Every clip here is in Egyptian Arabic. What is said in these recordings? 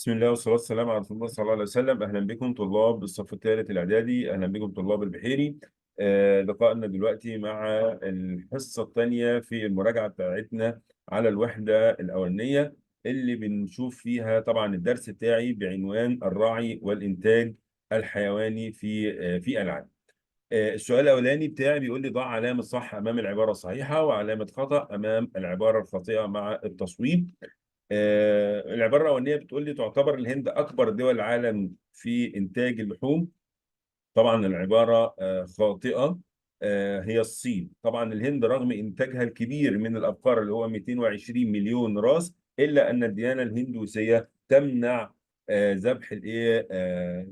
بسم الله والصلاة والسلام على رسول الله صلى الله عليه وسلم. أهلا بكم طلاب الصف الثالث الإعدادي، أهلا بكم طلاب البحيري. لقائنا دلوقتي مع الحصة الثانية في المراجعة بتاعتنا على الوحدة الأولانية اللي بنشوف فيها طبعا الدرس بتاعي بعنوان الراعي والإنتاج الحيواني في العالم. السؤال الأولاني بتاعي بيقول لي ضع علامة صح أمام العبارة الصحيحة وعلامة خطأ أمام العبارة الخاطئة مع التصويب. العبارة الأولانية بتقول لي تعتبر الهند أكبر دول العالم في إنتاج اللحوم. طبعا العبارة خاطئة، هي الصين. طبعا الهند رغم إنتاجها الكبير من الأبقار اللي هو 220 مليون راس، إلا أن الديانة الهندوسية تمنع ذبح الإيه؟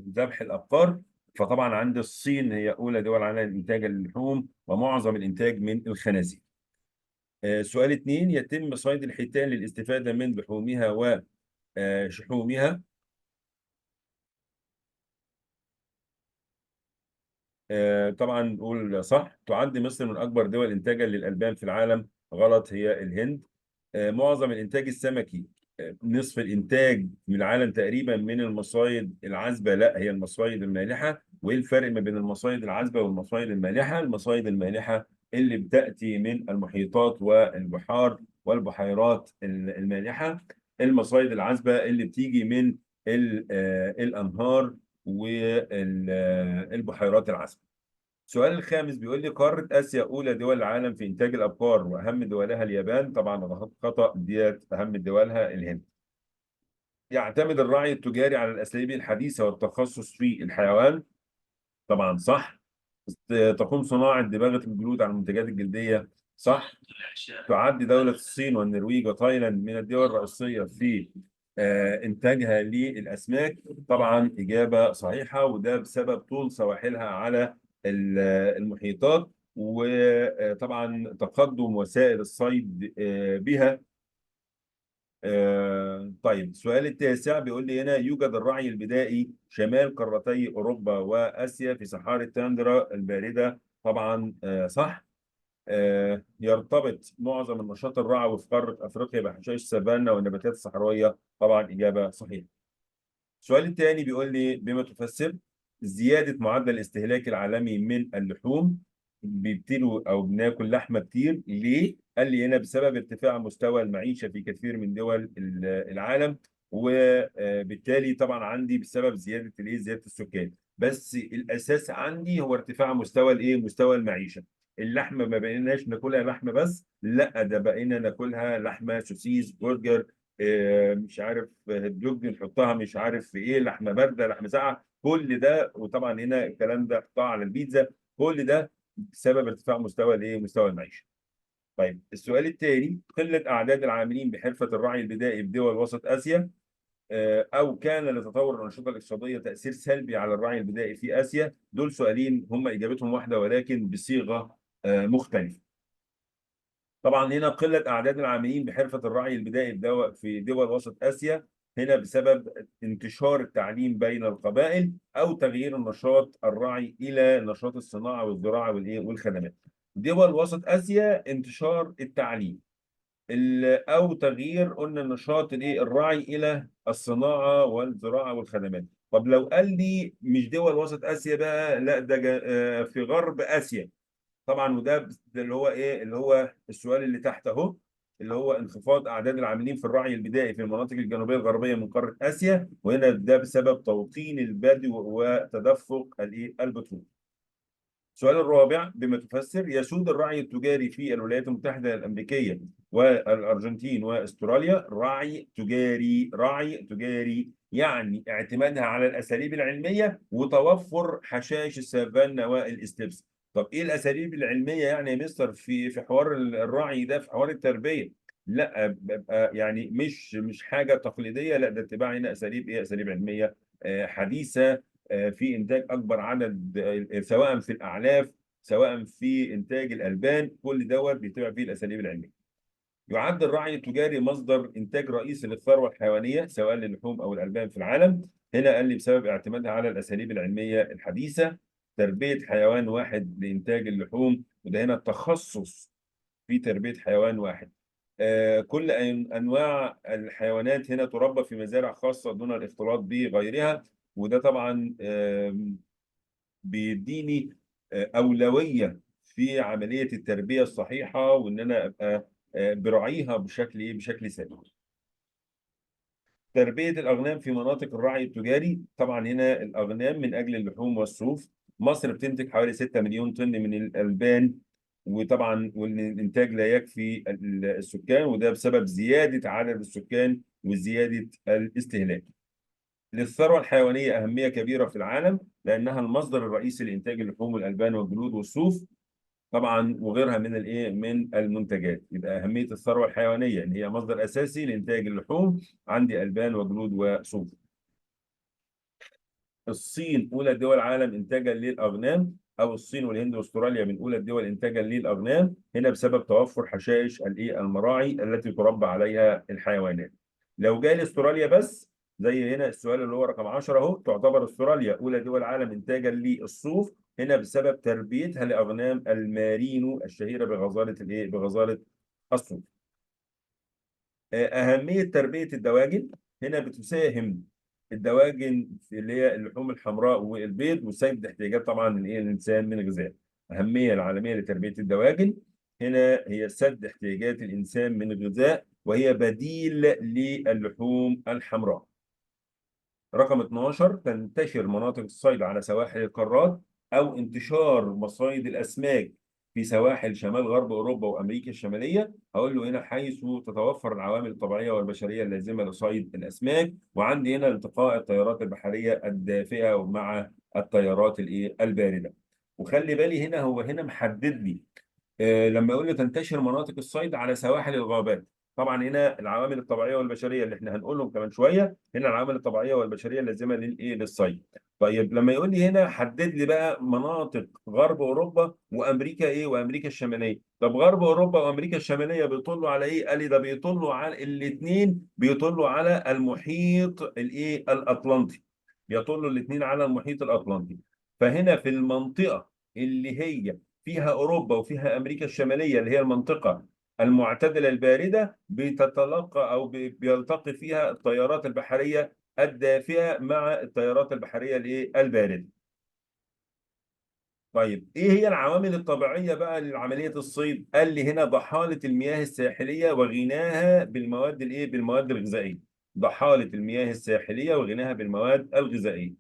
ذبح الأبقار. فطبعا عند الصين هي أولى دول العالم إنتاجا للحوم ومعظم الإنتاج من الخنازير. سؤال 2، يتم صيد الحيتان للاستفادة من لحومها وشحومها. طبعا نقول صح. تعد مصر من أكبر دول إنتاجا للألبان في العالم. غلط، هي الهند. معظم الإنتاج السمكي، نصف الإنتاج من العالم تقريبا من المصايد العذبة. لا، هي المصايد المالحة. وإيه الفرق ما بين المصايد العذبة والمصايد المالحة؟ المصايد المالحة اللي بتأتي من المحيطات والبحار والبحيرات المالحة، المصايد العذبة اللي بتيجي من الأنهار والبحيرات العذبة. السؤال الخامس بيقول لي قارة آسيا أولى دول العالم في إنتاج الأبقار وأهم دولها اليابان. طبعا خطأ، ديت أهم دولها الهند. يعتمد الرعي التجاري على الأساليب الحديثة والتخصص في الحيوان. طبعا صح. تقوم صناعة دباغة الجلود على المنتجات الجلدية. صح. تعد دولة الصين والنرويج وتايلاند من الدول الرئيسية في إنتاجها للأسماك. طبعا إجابة صحيحة، وده بسبب طول سواحلها على المحيطات، وطبعا تقدم وسائل الصيد بها. طيب السؤال التاسع بيقول لي هنا يوجد الرعي البدائي شمال قارتي أوروبا وآسيا في صحاري التندرا الباردة. طبعا صح. يرتبط معظم النشاط الرعوي في قارة أفريقيا بحشائش السافانا والنباتات الصحراوية. طبعا إجابة صحيحة. السؤال الثاني بيقول لي بما تفسر زيادة معدل الاستهلاك العالمي من اللحوم. بيبتلوا أو بناكل لحمة كتير ليه؟ قال لي هنا بسبب ارتفاع مستوى المعيشة في كثير من دول العالم، وبالتالي طبعا عندي بسبب زيادة الايه؟ زيادة السكان. بس الأساس عندي هو ارتفاع مستوى الايه؟ مستوى المعيشة. اللحمة ما بقيناش ناكلها لحمة بس، لا ده بقينا ناكلها لحمة سوسيس، برجر، مش عارف hot dog نحطها مش عارف في ايه، لحمة باردة، لحمة ساقعة، كل ده. وطبعا هنا الكلام ده حطها على البيتزا، كل ده بسبب ارتفاع مستوى الايه؟ مستوى المعيشة. طيب السؤال التالي، قلة أعداد العاملين بحرفة الرعي البدائي بدول وسط آسيا، أو كان لتطور الأنشطة الاقتصادية تأثير سلبي على الرعي البدائي في آسيا. دول سؤالين هم إجابتهم واحدة ولكن بصيغة مختلفة. طبعا هنا قلة أعداد العاملين بحرفة الرعي البدائي في دول وسط آسيا، هنا بسبب انتشار التعليم بين القبائل أو تغيير النشاط الرعي إلى نشاط الصناعة والزراعة والإيه؟ والخدمات. دول وسط آسيا انتشار التعليم أو تغيير قلنا النشاط الإيه؟ الرعي إلى الصناعة والزراعة والخدمات. طب لو قال لي مش دول وسط آسيا بقى، لا ده في غرب آسيا. طبعا وده ده اللي هو ايه؟ اللي هو السؤال اللي تحت اهو، اللي هو انخفاض اعداد العاملين في الرعي البدائي في المناطق الجنوبيه الغربيه من قاره اسيا، وهنا ده بسبب توطين البدو وتدفق الايه؟ البترول. السؤال الرابع بما تفسر يسود الرعي التجاري في الولايات المتحده الامريكيه والارجنتين واستراليا رعي تجاري. رعي تجاري يعني اعتمادها على الاساليب العلميه وتوفر حشائش السافانا والاستبس. طب ايه الاساليب العلميه يعني يا مستر في حوار الرعي ده، في حوار التربيه؟ لا بيبقى يعني مش حاجه تقليديه، لا ده اتباع هنا اساليب ايه؟ اساليب علميه، حديثه، في انتاج اكبر عدد، سواء في الاعلاف سواء في انتاج الالبان، كل دوت بيتبع فيه الاساليب العلميه. يعد الرعي التجاري مصدر انتاج رئيسي للثروه الحيوانيه سواء للحوم او الالبان في العالم. هنا قال لي بسبب اعتمادها على الاساليب العلميه الحديثه، تربيه حيوان واحد لانتاج اللحوم، وده هنا التخصص في تربيه حيوان واحد. كل أنواع الحيوانات هنا تربى في مزارع خاصة دون الاختلاط بغيرها، وده طبعا بيديني أولوية في عملية التربية الصحيحة، وإن أنا أبقى براعيها بشكل إيه؟ بشكل سليم. تربية الأغنام في مناطق الرعي التجاري، طبعا هنا الأغنام من أجل اللحوم والصوف. مصر بتنتج حوالي 6 مليون طن من الألبان، وطبعا والإنتاج لا يكفي السكان، وده بسبب زيادة عدد السكان وزيادة الاستهلاك. للثروة الحيوانية أهمية كبيرة في العالم، لأنها المصدر الرئيسي لإنتاج اللحوم والألبان والجلود والصوف طبعا وغيرها من الايه؟ من المنتجات. يبقى أهمية الثروة الحيوانية إن هي مصدر أساسي لإنتاج اللحوم، عندي ألبان وجلود وصوف. الصين أولى دول العالم إنتاجا للأغنام، أو الصين والهند واستراليا من أولى الدول إنتاجا للأغنام، هنا بسبب توفر حشائش الايه؟ المراعي التي تربى عليها الحيوانات. لو جالي استراليا بس زي هنا السؤال اللي هو رقم 10 اهو، تعتبر استراليا اولى دول العالم انتاجا للصوف، هنا بسبب تربيتها لاغنام المارينو الشهيرة بغزاره الايه؟ بغزاره الصوف. اهمية تربيه الدواجن، هنا بتساهم الدواجن في اللي هي اللحوم الحمراء والبيض، وسد احتياجات طبعا الايه؟ الانسان من غذاء. اهمية العالمية لتربية الدواجن هنا هي سد احتياجات الانسان من غذاء، وهي بديل للحوم الحمراء. رقم 12، تنتشر مناطق الصيد على سواحل القارات، أو انتشار مصايد الأسماك في سواحل شمال غرب أوروبا وأمريكا الشمالية. هقول له هنا حيث تتوفر العوامل الطبيعية والبشرية اللازمة لصيد الأسماك، وعندي هنا التقاء التيارات البحرية الدافئة مع التيارات الإيه؟ الباردة. وخلي بالي هنا هو هنا محدد لي لما يقول لي تنتشر مناطق الصيد على سواحل الغابات، طبعا هنا العوامل الطبيعية والبشريه اللي احنا هنقولهم كمان شوية، هنا العوامل الطبيعية والبشريه اللازمة للايه؟ للصيد. طيب لما يقول لي هنا حدد لي بقى مناطق غرب اوروبا وامريكا ايه؟ وامريكا الشمالية. طب غرب اوروبا وامريكا الشمالية بيطلوا على ايه؟ قال لي ده بيطلوا على الاثنين، بيطلوا على المحيط الايه؟ الاطلنطي. بيطلوا الاثنين على المحيط الاطلنطي. فهنا في المنطقة اللي هي فيها اوروبا وفيها امريكا الشمالية اللي هي المنطقة المعتدلة الباردة، بتتلقى أو بيلتقي فيها التيارات البحرية الدافئة مع التيارات البحرية الإيه؟ الباردة. طيب إيه هي العوامل الطبيعية بقى لعملية الصيد؟ قال لي هنا ضحالة المياه الساحلية وغناها بالمواد الإيه؟ بالمواد الغذائية. ضحالة المياه الساحلية وغناها بالمواد الغذائية.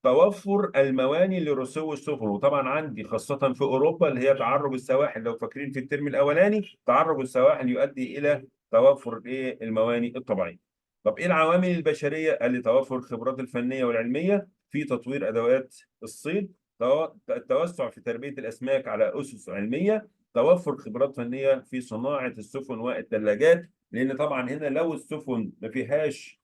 توفر المواني لرسو السفن، وطبعا عندي خاصة في أوروبا اللي هي تعرج السواحل، لو فاكرين في الترم الأولاني تعرج السواحل يؤدي إلى توفر إيه؟ المواني الطبيعية. طب إيه العوامل البشرية؟ قال لي توفر الخبرات الفنية والعلمية في تطوير أدوات الصيد، التوسع في تربية الأسماك على أسس علمية، توفر خبرات فنية في صناعة السفن والثلاجات، لأن طبعا هنا لو السفن ما فيهاش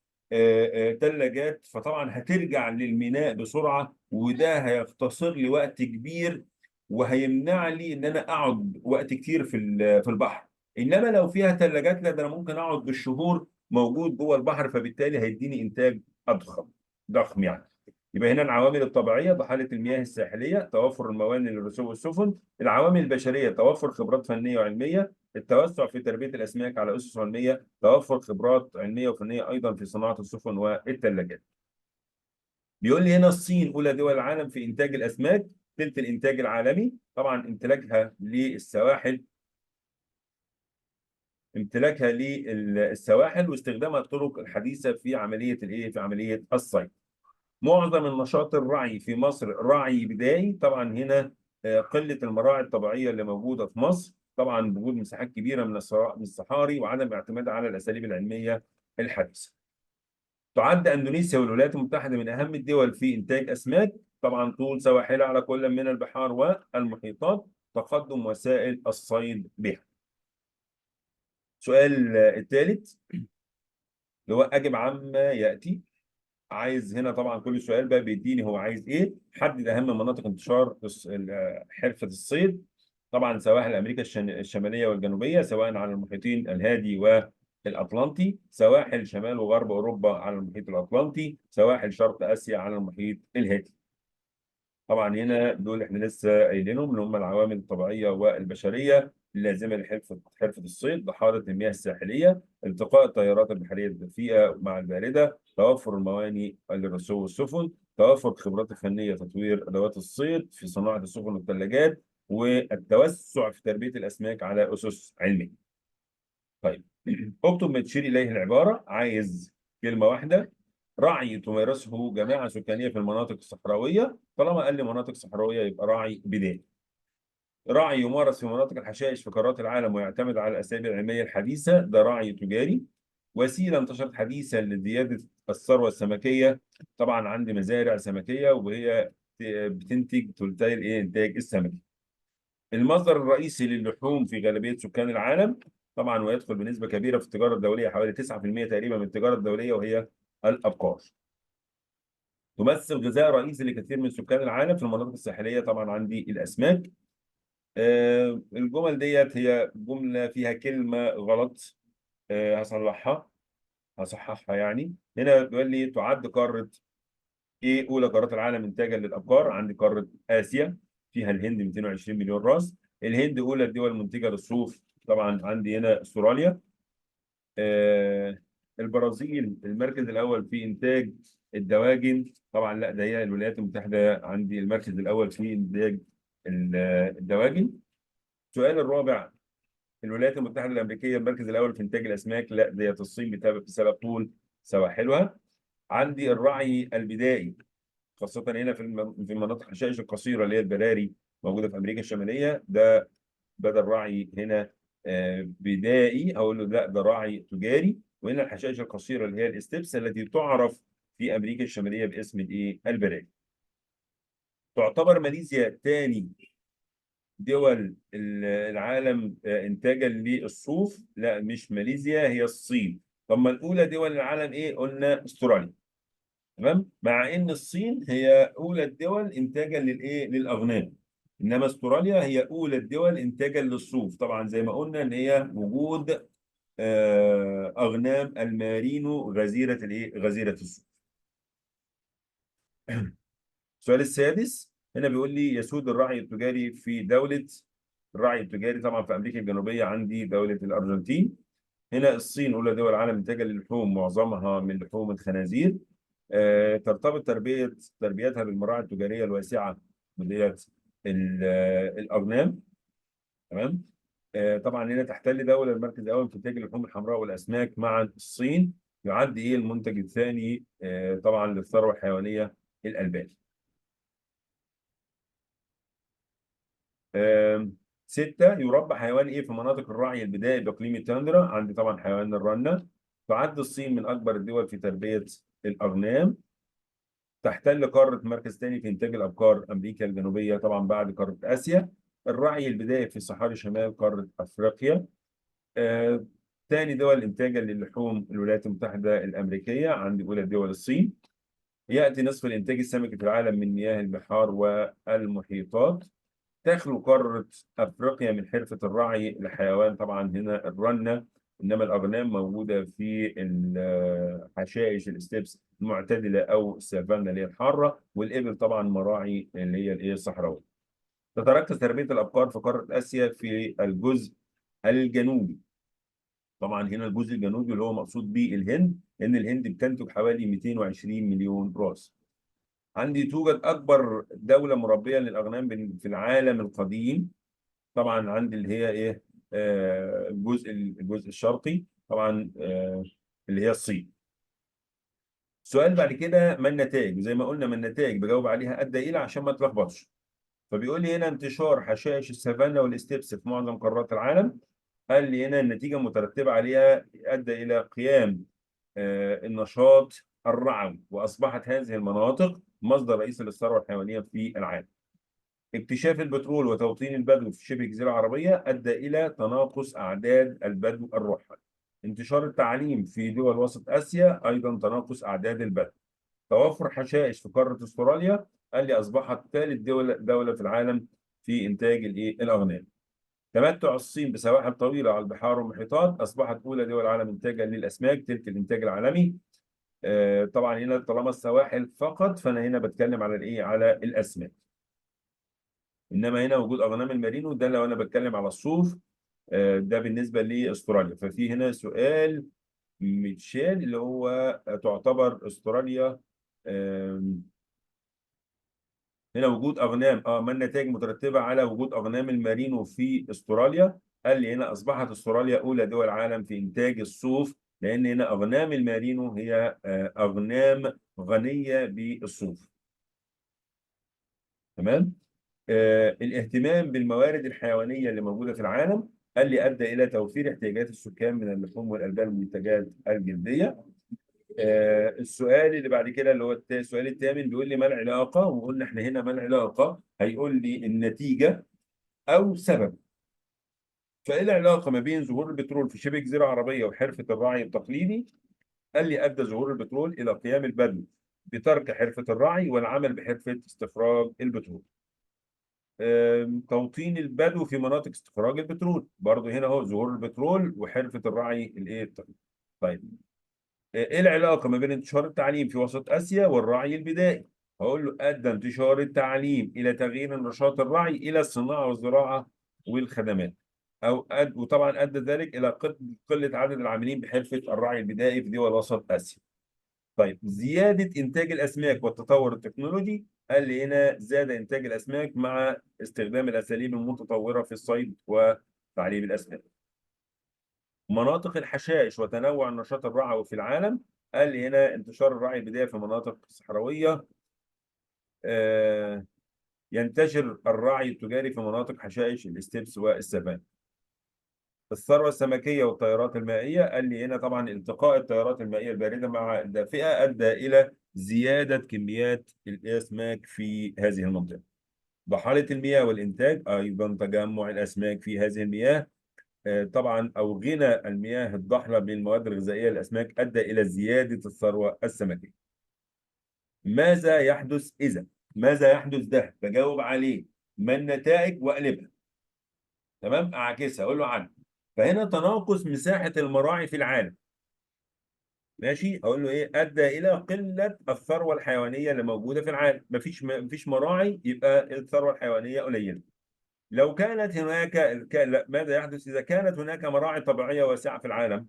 ثلاجات فطبعا هترجع للميناء بسرعة، وده هيختصر لي وقت كبير وهيمنع لي ان انا اقعد وقت كتير في البحر. انما لو فيها ثلاجات لا، ده انا ممكن اقعد بالشهور موجود جوه البحر، فبالتالي هيديني انتاج اضخم ضخم يعني. يبقى هنا العوامل الطبيعية ضحاله المياه الساحلية، توفر الموانئ لرسو السفن، العوامل البشرية توفر خبرات فنية وعلميه، التوسع في تربيه الاسماك على اسس علمية، توفر خبرات علمية وفنيه ايضا في صناعة السفن والثلاجات. بيقول لي هنا الصين اولى دول العالم في انتاج الاسماك، ثلث الانتاج العالمي، طبعا امتلاكها للسواحل، امتلاكها للسواحل واستخدامها الطرق الحديثة في عملية الايه؟ في عملية الصيد. معظم النشاط الرعي في مصر رعي بدائي، طبعا هنا قلة المراعي الطبيعية اللي موجودة في مصر، طبعا بوجود مساحات كبيرة من الصحاري وعدم اعتماد على الاساليب العلمية الحديثة. تعد اندونيسيا والولايات المتحدة من اهم الدول في انتاج اسماك، طبعا طول سواحلها على كل من البحار والمحيطات، تقدم وسائل الصيد بها. السؤال الثالث اللي هو اجب عما ياتي. عايز هنا طبعا كل سؤال بقى بيديني هو عايز ايه. حدد اهم مناطق انتشار حرفه الصيد، طبعا سواحل امريكا الشمالية والجنوبيه سواء على المحيطين الهادي والاطلنطي، سواحل شمال وغرب اوروبا على المحيط الاطلنطي، سواحل شرق اسيا على المحيط الهادي. طبعا هنا دول احنا لسه قايلينهم اللي هم العوامل الطبيعية والبشريه. اللازمة لحرفه الصيد، ضحاله المياه الساحلية، التقاء التيارات البحرية الدفيئه مع البارده، توفر الموانئ لرسو السفن، توفر الخبرات الفنية تطوير ادوات الصيد في صناعة السفن والثلاجات، والتوسع في تربيه الاسماك على اسس علمية. طيب اكتب ما تشير اليه العبارة، عايز كلمة واحدة. رعي تمارسه جماعة سكانية في المناطق الصحراوية، طالما قال لي مناطق صحراويه يبقى راعي بدائي. راعي يمارس في مناطق الحشائش في قارات العالم ويعتمد على الاساليب العلمية الحديثة، ده راعي تجاري. وسيلة انتشرت حديثا لزيادة الثروة السمكيه، طبعا عندي مزارع سمكيه وهي بتنتج ثلثي الايه انتاج السمكي. المصدر الرئيسي للحوم في غالبية سكان العالم، طبعا ويدخل بنسبة كبيرة في التجارة الدولية، حوالي 9% تقريبا من التجارة الدولية، وهي الابقار. تمثل غذاء رئيسي لكثير من سكان العالم في المناطق الساحلية، طبعا عندي الاسماك. الجمل ديت هي جملة فيها كلمة غلط، هصلحها، هصححها يعني. هنا بيقول لي تعد قارة ايه اولى قارات العالم انتاجا للابقار، عندي قارة اسيا فيها الهند 220 مليون راس، الهند اولى الدول المنتجة للصوف، طبعا عندي هنا استراليا. البرازيل المركز الاول في انتاج الدواجن، طبعا لا ده هي الولايات المتحدة عندي المركز الاول في انتاج الدواجن. السؤال الرابع، الولايات المتحدة الامريكية المركز الاول في انتاج الاسماك، لا ديت الصين بسبب طول سواحلها. عندي الرعي البدائي خاصة هنا في مناطق الحشائش القصيرة اللي هي البراري موجودة في امريكا الشمالية، ده بدل راعي هنا بدائي اقول له لا ده راعي تجاري. وهنا الحشائش القصيرة اللي هي الاستبس التي تعرف في امريكا الشمالية باسم الايه البراري. تعتبر ماليزيا ثاني دول العالم انتاجا للصوف، لا مش ماليزيا هي الصين. طب ما الاولى دول العالم ايه؟ قلنا استراليا، تمام؟ مع ان الصين هي اولى الدول انتاجا للايه؟ للاغنام، انما استراليا هي اولى الدول انتاجا للصوف، طبعا زي ما قلنا ان هي وجود اغنام المارينو غزيرة الايه؟ غزيرة الصوف. السؤال السادس هنا بيقول لي يسود الرعي التجاري في دولة، الرعي التجاري طبعا في امريكا الجنوبية عندي دولة الارجنتين. هنا الصين اولى دول العالم انتاجا للحوم معظمها من لحوم الخنازير. ترتبط تربيتها بالمراعي التجارية الواسعة ديت الاغنام، تمام؟ طبعا هنا تحتل دولة المركز الاول في انتاج اللحوم الحمراء والاسماك مع الصين. يعد ايه المنتج الثاني طبعا للثروه الحيوانية الالبان. 6 يربى حيوان ايه في مناطق الرعي البدائي باقليم التندرا، عندي طبعا حيوان الرنه. تعد الصين من اكبر الدول في تربيه الاغنام. تحتل قارة مركز ثاني في انتاج الابقار امريكا الجنوبية طبعا بعد قارة اسيا. الرعي البدائي في صحاري شمال قارة افريقيا. ثاني دول انتاجا للحوم الولايات المتحدة الامريكية، عندي اولى دول الصين. ياتي نصف الانتاج السمكي في العالم من مياه البحار والمحيطات. تخلو قارة أفريقيا من حرفة الرعي لحيوان طبعا هنا الرنة، إنما الأغنام موجودة في الحشائش الاستبس المعتدلة أو السافانا اللي هي الحارة، والإبل طبعا مراعي اللي هي الإيه الصحراوية. تتركز تربية الأبقار في قارة آسيا في الجزء الجنوبي. طبعا هنا الجزء الجنوبي اللي هو مقصود به الهند، لأن الهند بتنتج حوالي 220 مليون راس. عندي توجد أكبر دولة مربية للأغنام في العالم القديم، طبعا عندي اللي هي إيه؟ الجزء الشرقي طبعا، اللي هي الصين. السؤال بعد كده ما النتائج؟ وزي ما قلنا ما النتائج بجاوب عليها أدى إلى عشان ما تلخبطش. فبيقول لي هنا انتشار حشائش السافانا والاستبس في معظم قارات العالم. قال لي هنا النتيجة المترتبة عليها أدى إلى قيام النشاط الرعوي، وأصبحت هذه المناطق مصدر رئيسي للثروة الحيوانية في العالم. اكتشاف البترول وتوطين البدو في شبه الجزيرة العربية أدى إلى تناقص أعداد البدو الرحل. انتشار التعليم في دول وسط آسيا أيضا تناقص أعداد البدو. توفر حشائش في قارة استراليا قال لي أصبحت ثالث دولة في العالم في إنتاج الإيه؟ الأغنام. تمتع الصين بسواحل طويلة على البحار والمحيطات أصبحت أولى دول العالم إنتاجا للأسماك، تلك الإنتاج العالمي. طبعا هنا طالما السواحل فقط فأنا هنا بتكلم على الإيه؟ على الأسماك. إنما هنا وجود أغنام المارينو ده لو أنا بتكلم على الصوف. ده بالنسبة لاستراليا. ففي هنا سؤال متشال اللي هو تعتبر استراليا، آم، هنا وجود اغنام، ما النتائج المترتبة على وجود اغنام المارينو في استراليا؟ قال لي هنا اصبحت استراليا اولى دول العالم في انتاج الصوف، لان هنا اغنام المارينو هي اغنام غنية بالصوف. تمام. الاهتمام بالموارد الحيوانية اللي موجودة في العالم قال لي ادى الى توفير احتياجات السكان من اللحوم والالبان والمنتجات الجلدية. السؤال اللي بعد كده اللي هو السؤال الثامن بيقول لي ما العلاقة، وقلنا احنا هنا ما العلاقة، هيقول لي النتيجة او سبب. فايه العلاقة ما بين ظهور البترول في شبه جزيرة عربية وحرفه الرعي التقليدي؟ قال لي ادى ظهور البترول الى قيام البدو بترك حرفه الرعي والعمل بحرفه استخراج البترول. توطين البدو في مناطق استخراج البترول، برضه هنا اهو ظهور البترول وحرفه الرعي الايه التقليدي. طيب ايه العلاقة ما بين انتشار التعليم في وسط اسيا والرعي البدائي؟ هقول له ادى انتشار التعليم الى تغيير نشاط الرعي الى الصناعة والزراعة والخدمات، او وطبعا ادى ذلك الى قلة عدد العاملين بحرفه الرعي البدائي في دول وسط اسيا. طيب زيادة انتاج الاسماك والتطور التكنولوجي، قال لي هنا زاد انتاج الاسماك مع استخدام الاساليب المتطورة في الصيد وتعليب الاسماك. مناطق الحشائش وتنوع النشاط الرعوي في العالم، قال لي هنا انتشار الرعي البدائي في مناطق صحراويه، ينتشر الرعي التجاري في مناطق حشائش الاستبس والسافانا. الثروة السمكيه والتيارات المائية، قال لي هنا طبعا التقاء التيارات المائية البارده مع الدافئه ادى الى زيادة كميات الاسماك في هذه المنطقة. ضحاله المياه والانتاج، ايضا تجمع الاسماك في هذه المياه، طبعا او غنى المياه الضحله بالمواد الغذائية للاسماك ادى الى زيادة الثروة السمكيه. ماذا يحدث اذا؟ ماذا يحدث ده؟ بجاوب عليه ما النتائج واقلبها. تمام؟ اعكسها اقول له عنها. فهنا تناقص مساحة المراعي في العالم. ماشي؟ اقول له ايه؟ ادى الى قلة الثروة الحيوانية اللي موجودة في العالم، مفيش مراعي يبقى الثروة الحيوانية قليله. لو كانت هناك لا، ماذا يحدث اذا كانت هناك مراعي طبيعية واسعة في العالم؟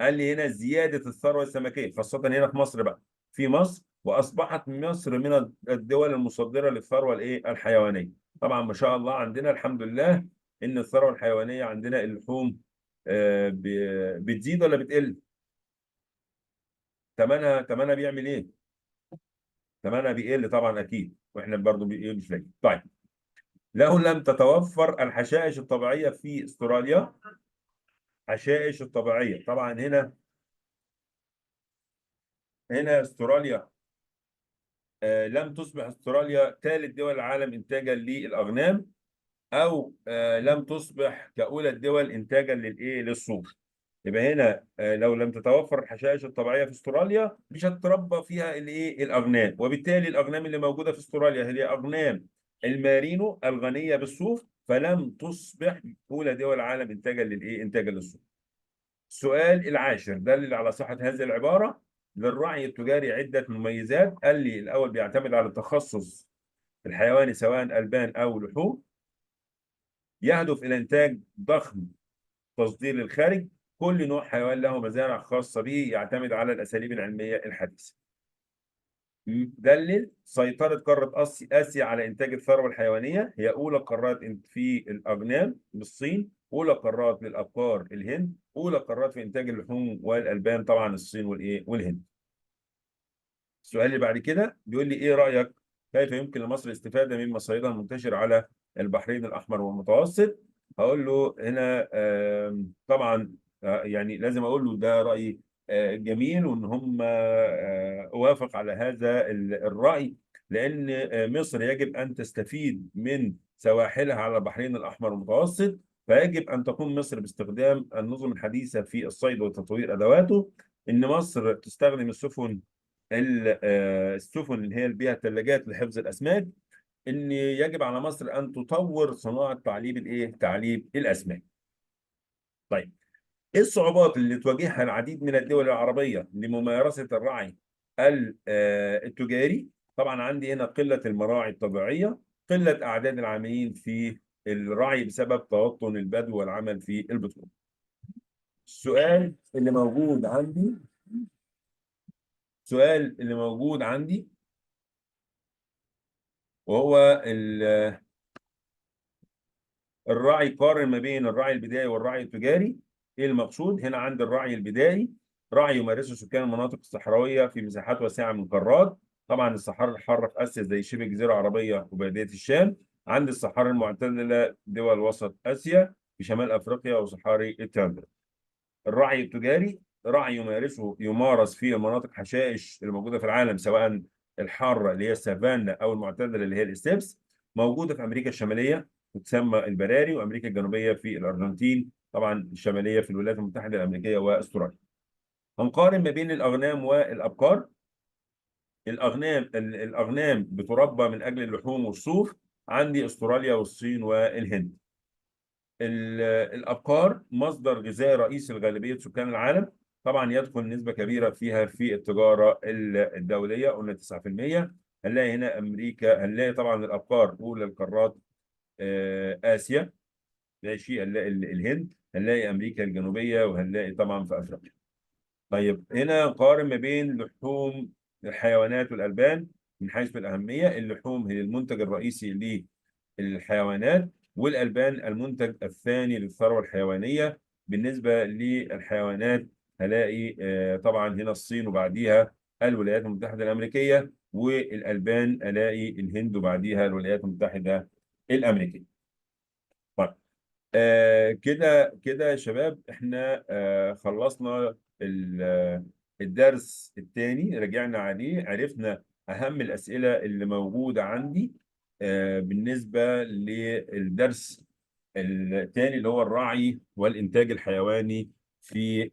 قال لي هنا زيادة الثروة السمكيه، خاصة هنا في مصر بقى. في مصر، واصبحت مصر من الدول المصدرة للثروه الايه؟ الحيوانية. طبعا ما شاء الله عندنا الحمد لله ان الثروة الحيوانية عندنا اللحوم بتزيد ولا بتقل؟ ثمنها بيعمل ايه؟ ثمنها بيقل طبعا اكيد، واحنا برضو مش لاقيين. طيب لو لم تتوفر الحشائش الطبيعية في استراليا، حشائش الطبيعية طبعا هنا استراليا، لم تصبح استراليا ثالث دول العالم انتاجا للاغنام، او لم تصبح كاولى الدول انتاجا للايه؟ للصوف. يبقى هنا لو لم تتوفر الحشائش الطبيعية في استراليا مش هتتربى فيها الايه؟ الاغنام، وبالتالي الاغنام اللي موجودة في استراليا هي اغنام المارينو الغنية بالصوف، فلم تصبح اولى دول العالم انتاجا للايه؟ انتاجا للصوف. السؤال العاشر دلل على صحة هذه العبارة: للرعي التجاري عده مميزات. قال لي الاول بيعتمد على التخصص الحيواني سواء البان او لحوم، يهدف الى انتاج ضخم تصدير للخارج، كل نوع حيوان له مزارع خاصة به، يعتمد على الأساليب العلمية الحديثة. دلل سيطرة قارة آسيا على إنتاج الثروة الحيوانية، هي أولى قارات في الأغنام بالصين، أولى قارات للأبقار الهند، أولى قارات في إنتاج اللحوم والألبان طبعا الصين والإيه والهند. السؤال اللي بعد كده بيقول لي إيه رأيك كيف يمكن لمصر الاستفادة من مصايدها المنتشرة على البحرين الأحمر والمتوسط؟ هقول له هنا طبعا يعني لازم اقول له ده رأي جميل، وان هم اوافق على هذا الرأي، لان مصر يجب ان تستفيد من سواحلها على البحرين الاحمر والمتوسط، فيجب ان تقوم مصر باستخدام النظم الحديثة في الصيد وتطوير ادواته، ان مصر تستخدم السفن السفن اللي هي بيها الثلاجات لحفظ الاسماك، ان يجب على مصر ان تطور صناعة تعليب الايه؟ تعليب الاسماك. طيب ايه الصعوبات اللي تواجهها العديد من الدول العربية لممارسة الرعي التجاري؟ طبعا عندي هنا قلة المراعي الطبيعية، قلة اعداد العاملين في الرعي بسبب توطن البدو والعمل في البترول. السؤال اللي موجود عندي، السؤال اللي موجود عندي وهو الرعي، قارن ما بين الرعي البدائي والرعي التجاري. ايه المقصود هنا؟ عند الرعي البدائي رعي يمارسه سكان المناطق الصحراوية في مساحات واسعة من القارات، طبعا الصحراء الحارة في اسيا زي شبه الجزيرة العربية وباديه الشام، عند الصحاري المعتدلة دول وسط اسيا في شمال افريقيا وصحاري التندرا. الرعي التجاري رعي يمارس في المناطق حشائش اللي موجودة في العالم، سواء الحارة اللي هي السافانا او المعتدلة اللي هي الاستبس، موجودة في امريكا الشمالية وتسمى البراري، وامريكا الجنوبية في الارجنتين، طبعا الشمالية في الولايات المتحدة الامريكية واستراليا. هنقارن ما بين الاغنام والابقار. الاغنام بتربى من اجل اللحوم والصوف، عندي استراليا والصين والهند. الابقار مصدر غذائي رئيسي لغالبيه سكان العالم، طبعا يدخل نسبه كبيرة فيها في التجارة الدولية، قلنا 9%. هنلاقي هنا امريكا، هنلاقي طبعا الابقار اولى القارات اسيا، ماشي، هنلاقي الهند، هنلاقي امريكا الجنوبية، وهنلاقي طبعا في افريقيا. طيب هنا نقارن ما بين لحوم الحيوانات والالبان من حيث الاهمية. اللحوم هي المنتج الرئيسي للحيوانات، والالبان المنتج الثاني للثروه الحيوانية. بالنسبة للحيوانات هلاقي طبعا هنا الصين وبعديها الولايات المتحدة الامريكية، والالبان الاقي الهند وبعديها الولايات المتحدة الامريكية. طيب كده كده يا شباب احنا خلصنا الدرس الثاني، رجعنا عليه، عرفنا اهم الاسئلة اللي موجودة عندي بالنسبة للدرس الثاني اللي هو الرعي والانتاج الحيواني في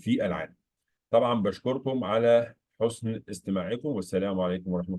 العالم. طبعا بشكركم على حسن استماعكم، والسلام عليكم ورحمة الله.